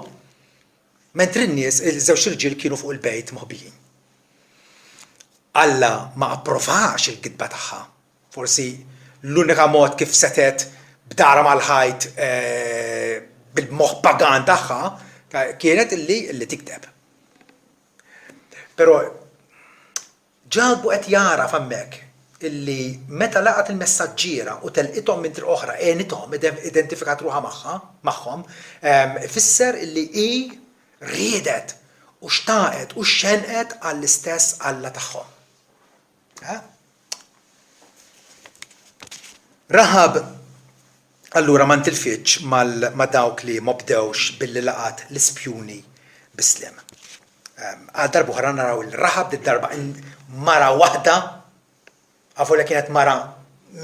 Mentri n-nies, iż-żewġ irġiel kienu fuq il-bejt moħbijin. Alla ma approvax il-gidba tagħha. Forsi l-unika mod kif setgħet b'darha mal-ħajt bil-moħħ pagan tagħha kienet illi illi tikdeb. Però Ġakbu qed jagħraf hemmhekk illi meta laqgħet il-messaġġiera u telqithom minn triq oħra, għenithom, identifikat ruħha magħha, magħhom, ifisser illi hi riedet u xtaqet u xxenqet għall-istess Alla tagħhom. Raħab allura ma ntilfitx ma' dawk li m'obdewx billi laqgħet l-ispjuni bis-sliem. Għal darb'oħra naraw lil Raħab did-darba mara waħda, avolja kienet mara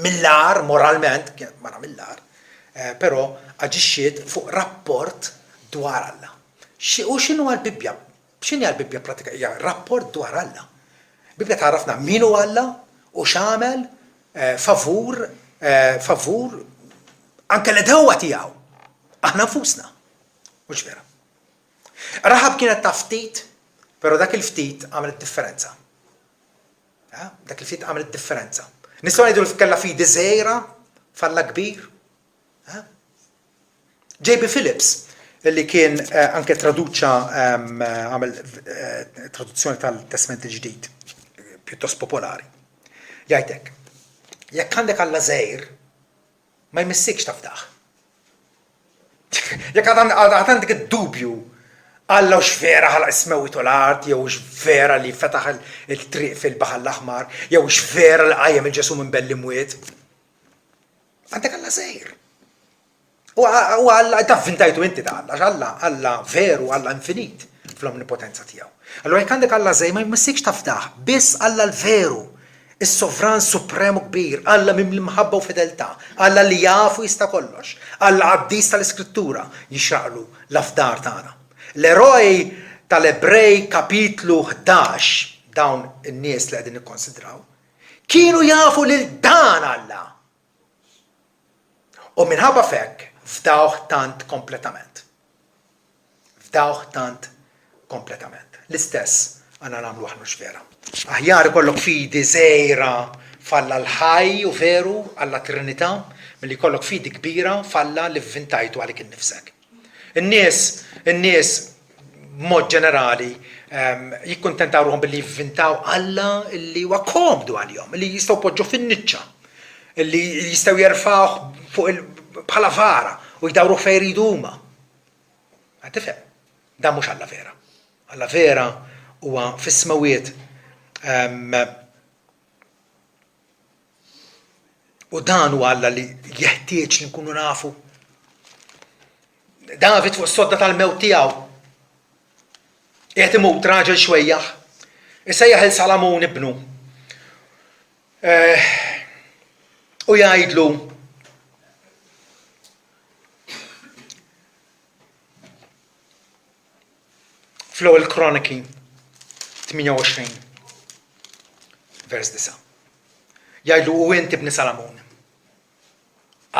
mill-agħar moralment, kienet mara mill-agħar, però aġixxiet fuq rapport dwar Alla. U x'inhu l-Bibbja? X'inhi l-Bibbja pratika? Hija rapport dwar Alla. Il-Bibbja tgħarrafna min hu Alla u x'għamel favur favur anke l-għedewwa tiegħu. Aħna nfusna. Mhux vera. Raħab kienet taf ftit, però dak il-ftit għamel id-differenza. Dak il-ftit għamel id-differenza. Nistgħu ngħidu li kellha fidi żgħira f'Alla kbir? JB Phillips, li kien anke traduċa għamel traduzzjoni tal-Testment il-Ġdid pjuttost popolari, jgħid hekk, Jekk għandek Alla żgħir, ma jmissikx tafdah. Jekk għad għandek id-dubju Alla hux vera ħalaq is-smewwiet u l-art, jew hux vera li fetaħ il-triq fil-Baħar l-Aħmar, jew hux vera li qajjem 'il Ġesù minn bejn l-imwiet. Għandek Alla żgħir. U Alla, ta' vintajtu inti ta' Alla, għax Alla, Alla veru, Alla infinit. fl-omnipotenza tiegħu. Allura jekk għandek Alla żgħir ma jmissikx tafdah, biss Alla l-veru, is-sovran suprem u kbir, Alla mimli mħabba u fedeltà, Alla li jaf u jista' kollox, Alla qaddis tal-Iskrittura jixraqlu l-afdar tagħna. L-eroj tal-Ebrej kapitlu 11, dawn in-nies li qegħdin nikkonsidraw, kienu jafu lil dan Alla. U minħabba f'hekk fdawh tant kompletament. Fdawh tant kompletament. L-istess għandna nagħmlu aħna hux vera? Aħjar ikollok fidi żgħira f'Alla l-ħaj u veru, Alla Trinità, milli jkollok fidi kbira f'Alla li vvintajtu għalik innifsek. In-nies, in-nies b'mod ġenerali jikkuntentaw ruħhom billi jivvintaw Alla li huwa komdu għalihom, li jistgħu jpoġġuh fin-niċċa, li jistgħu jerfgħuh fuq il bħala vara u jdawruh fejn iridu huma. Qed tifhem? Dan mhux Alla vera. Alla vera huwa fis-smewwiet U dan huwa Alla li jeħtieġ li nkunu nafu. David fuq is-sodda tal-mewt tiegħu. Qiegħed imut raġel xwejjaħ. Isejjaħ il Salamun ibnu. Eh, u jgħidlu Fl-Ewwel Kroniki 28, vers 9. Jgħidlu u int ibni Salamun.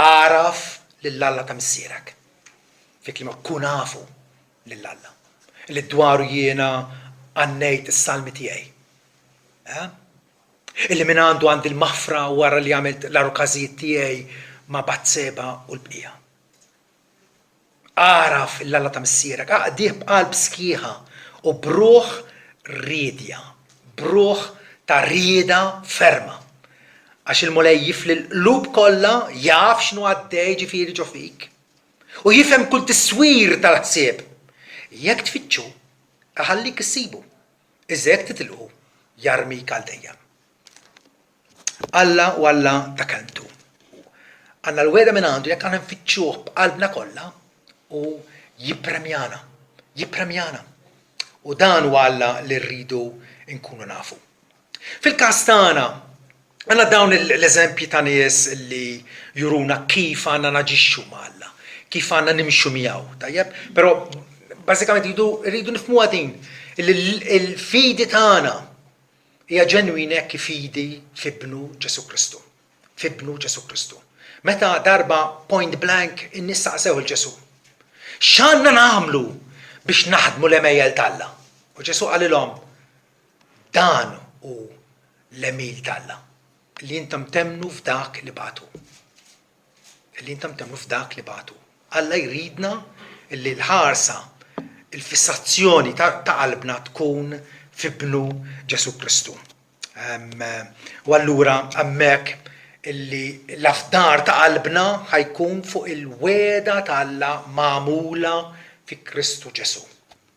Agħraf lil Alla ta' missierek. Fi kliem kun afu lil Alla. Li dwaru jiena għannejt is-salmi tiegħi. Eh? Illi minn għandu għandi l-maħfra wara li għamilt l-arukażijiet tiegħi ma' Batseba u l-bqija. Agħraf 'l Alla ta' missierek, aqdih b'qalb sħiħa u b'ruħ riedja, b'ruħ ta' rieda ferma. Għax il-Mulej jifli l-qlub kollha, jaf x'inhu għaddej ġifieri ġo fik, u jifhem kull tiswir tal-ħsieb. Jekk tfittxu, iħallik issibu, iżda jekk titilqu, jarmik għal dejjem. Alla u Alla ta' kelmtu. Għandna l-wegħda minn għandu jekk aħna nfittxuh b'qalbna kollha u jippremjana, jippremjana. U dan huwa Alla li rridu nkunu nafu. Fil-każ tagħna, għandna dawn l-eżempji ta' nies li juruna kif għandna naġixxu ma' Alla, kif għandna nimxu miegħu, tajjeb? Però bażikament rridu nifhmuha din, il-fidi tagħna Hija ġenwina hekk kif fidi f'Ibnu Ġesù Kristu. F'Ibnu Ġesù Kristu. Meta darba point blank in-nies saqsew 'il Ġesù, X'għandna nagħmlu biex naħdmu l-għemejjel t'Alla? U Ġesù qalilhom, Dan hu l-għemil t'Alla, li intom temmnu f'dak li bagħat hu. Li intom temmnu f'dak li bagħat hu. Alla jridna li l-ħarsa, il-fissazzjoni ta' qalbna tkun f'Ibnu Ġesù Kristu. U allura hemmhekk illi l-afdar ta' qalbna ħa jkun fuq il-wegħda ta' Alla magħmula fi Kristu Ġesù.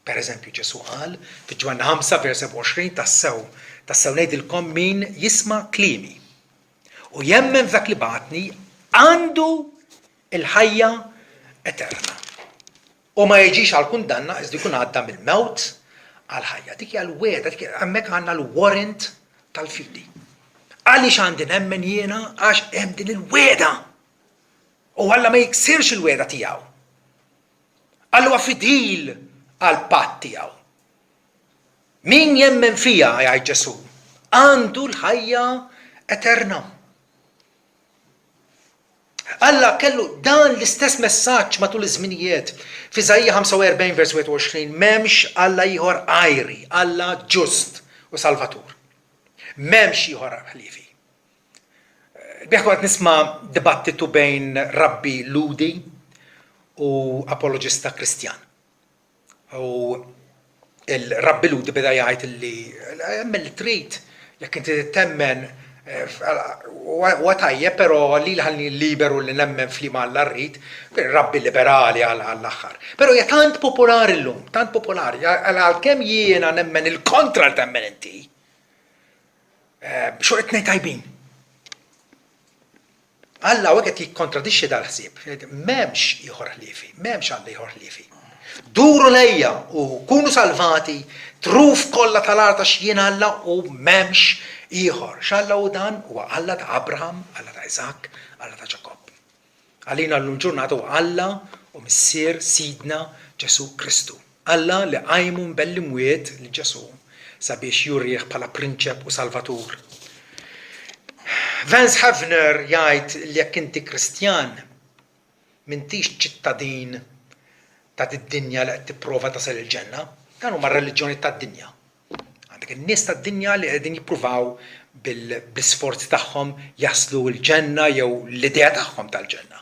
Per eżempju, Ġesù qal fi Ġwanni 5 vers 27 tassew, tassew ngħidilkom min jisma' kliemi u jemmen f'dak li bagħatni għandu l-ħajja eterna. U ma jiġix għal kundanna iżda jkun għadda mill-mewt għal ħajja. Dik hija l-wegħda, dik hemmhekk għandna l-warrant tal-fidi. Għaliex għandi nemmen jiena għax hemm din il-wegħda. U Alla ma jiksirx il-wegħda tiegħu. Alla huwa fidil għall-patt tiegħu. Min jemmen fija, jgħid Ġesù, għandu l-ħajja eterna. Alla kellu dan l-istess messaġġ matul iż-żminijiet. F'Iżaija 45 vers 21 m'hemmx Alla ieħor għajri, Alla ġust u Salvatur. M'hemmx ieħor ħliefi. Biħ kont nisma' dibattitu bejn rabbi Lhudi u apoloġista Kristjan. U il-Rabbi Lhudi beda jgħid li emmen li trid, jekk inti temmen huwa tajjeb, però li ħalli liberu li nemmen f'liema Alla rrid, rabbi liberali għall-aħħar. Però hija tant popolari llum, tant popolari, għalkemm jiena nemmen il-kontra li temmen inti. Xorta tnejn tajbin. Alla hawnhekk qed jikkontradixxi dal-ħsieb. M'hemmx ieħor ħliefi, m'hemmx Alla ieħor ħliefi. Duru lejja u kunu salvati, truf kollha tal-art għax jien Alla u m'hemmx ieħor. X'Alla hu dan? Huwa Alla ta' Abraham, Alla ta' Iżakk, Alla ta' Ġakobb. Għalina llum ġurnata huwa Alla u Missier Sidna Ġesù Kristu. Alla li qajmu minn bejn l-imwiet lil Ġesù sabiex jurih bħala Prinċep u Salvatur. Vance Havner jgħid li jekk inti Kristjan, m'intix ċittadin ta' did-dinja li qed tipprova tasal il-ġenna. Dan huma r-reliġjonijiet tad-dinja. Għandek in-nies tad-dinja li qegħdin jippruvaw bl-isforzi tagħhom jaslu l-ġenna jew l-idea tagħhom tal-ġenna.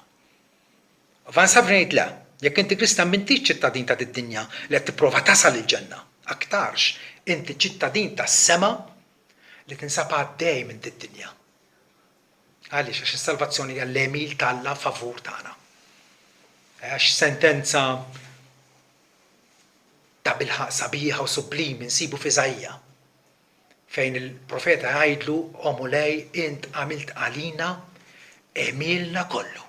Vance Havner jgħid le, jekk inti Kristjan m'intix ċittadin ta' did-dinja li qed tipprova tasal il-ġenna. Aktarx, inti ċittadin tas-sema li tinsab għaddej minn did-dinja. Għaliex? Għax is-salvazzjoni hija l-għemil t'Alla favur tagħna. Għax sentenza tabilħaqq sabiħa u sublimi nsibu f'Iżaija, fejn il-profeta jgħidlu, O Mulej, int għamilt għalina għemilna kollu.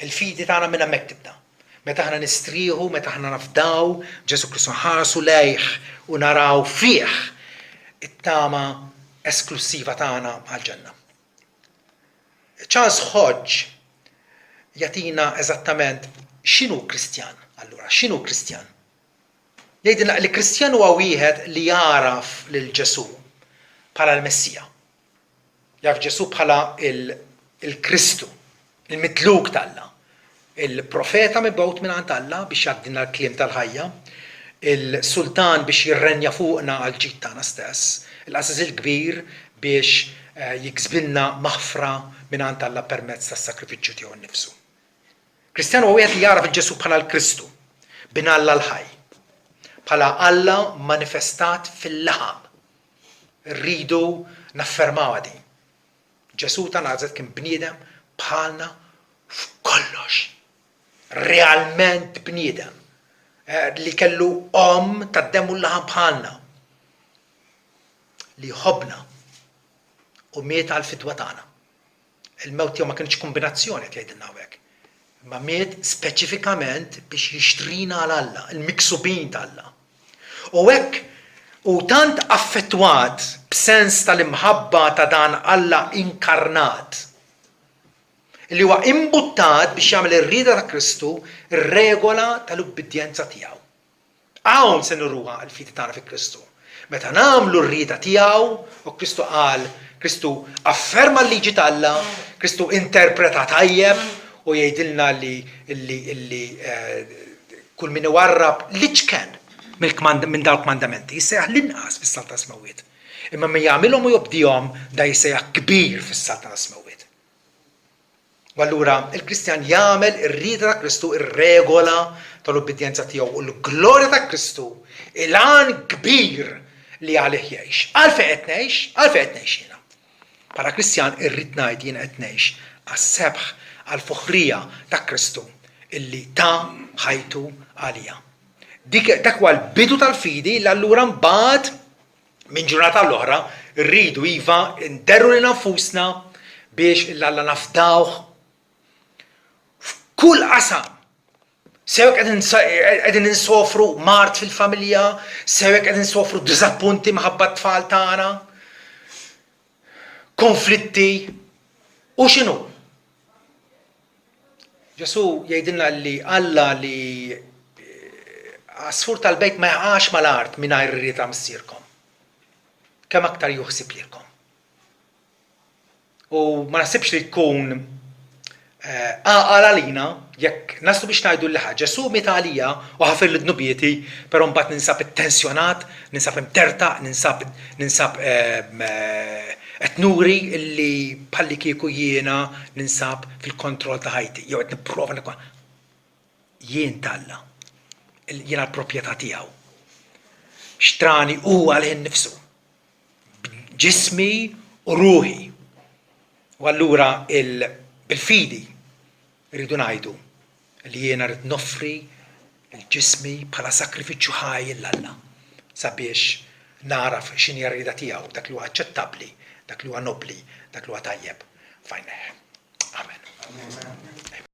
Il-fidi tagħna minn hemmhekk tibda. Meta aħna nistrieħu, meta aħna nafdaw Ġesù Kristu nħarsu lejh u naraw fih it-tama esklussiva tagħna għall-ġenna. Charles Hodge jagħtina eżattament x'inhu Kristjan allura, x'inhu Kristjan? Jgħidilna li Kristjan huwa wieħed li jagħraf lil Ġesù bħala l-Messija. Jaf Ġesù bħala l-Kristu, il-midluk t'Alla, il-profeta mibgħut mingħand Alla biex jgħaddilna l-kliem tal-ħajja, il-sultan biex jirrenja fuqna għall-ġid tagħna stess, il-qassis il-kbir biex jiksbilna maħfra mingħand Alla permezz tas-sagrifiċċju tiegħu nnifsu. Kristjan huwa wieħed li jagħraf 'il Ġesù bħala l-Kristu, Bin Alla l-ħaj, bħala Alla manifestat fil-laħam. Irridu naffermawha din. Ġesù ta' Nazaret kien bniedem bħalna f'kollox. Realment bniedem eh, li kellu omm tad-demm u l-laħam bħalna. Li jħobbna u miet għall-fidwa tagħna. Il-mewt tiegħu ma kinitx kumbinazzjoni qed jgħidilna hawnhekk. Imma miet speċifikament biex jixtrina għal Alla, il-miksubin t'Alla. U hekk hu tant affettwat b'sens tal-imħabba ta' dan Alla inkarnat, li huwa imbuttat biex jagħmel ir-rieda ta' Kristu r-regola tal-ubbidjenza tiegħu. Hawn se nuruha l-fidi tagħna fi Kristu. Meta nagħmlu r-rieda tiegħu, u Kristu qal, Kristu afferma l-liġi t'Alla, Kristu interpreta tajjeb u jgħidilna li li li eh, kull min iwarrab l-iċken minn dawn kmandamenti jissejjaħ l-inqas fis-saltna smewwiet. Imma min jagħmilhom u jobdihom da jissejjaħ kbir fis-saltna smewwiet. U allura il-Kristjan jagħmel ir-rieda ta' Kristu ir-regola tal-ubbidjenza tiegħu u l-glorja ta' Kristu il-għan kbir li għalih jgħix. Għalfejn qed ngħix? Għalfejn qed ngħix jiena? Bħala Kristjan irrid ngħid jiena qed ngħix għas-sebħ għall-foħrija ta' Kristu illi ta ħajtu għalija. Dik dak huwa l-bidu tal-fidi li allura mbagħad Minn ġurnata għall-oħra rridu iva nderru lilna nfusna biex 'l Alla nafdawh f'kull qasam. Sew jekk qegħdin insofru mard fil-familja, sew jekk qegħdin insofru diżappunti minħabba t-tfal tagħna, konflitti u x'inhu. Ġesù jgħidilna li Alla li għasfur tal-bejt ma jaqax mal-art mingħajr ir-rieda ta' Missierkom. Kemm aktar jieħu ħsieb lilkom. U ma naħsibx li tkun eh, għaqal għalina jekk naslu biex ngħidu li ħa Ġesù miet għalija u ħafirli dnubieti, però mbagħad ninsab ittensjonat, ninsab imtertaq, ninsab ninsab eh, Qed nuri li bħallikieku jiena ninsab fil-kontroll ta' ħajti, jew qed nipprova nikon. Jien t'Alla. Jiena l-proprjetà tiegħu. Xtrani hu għalih innifsu. Ġismi u ruħi. U allura bil-fidi rridu ngħidu li jiena rrid noffri lil ġismi bħala sagrifiċċju ħaj 'l Alla sabiex nagħraf x'inhi r-rieda tiegħu, dak li huwa aċċettabbli, dak li huwa nobbli, dak li huwa tajjeb f'għajnejh. Amen. Amen.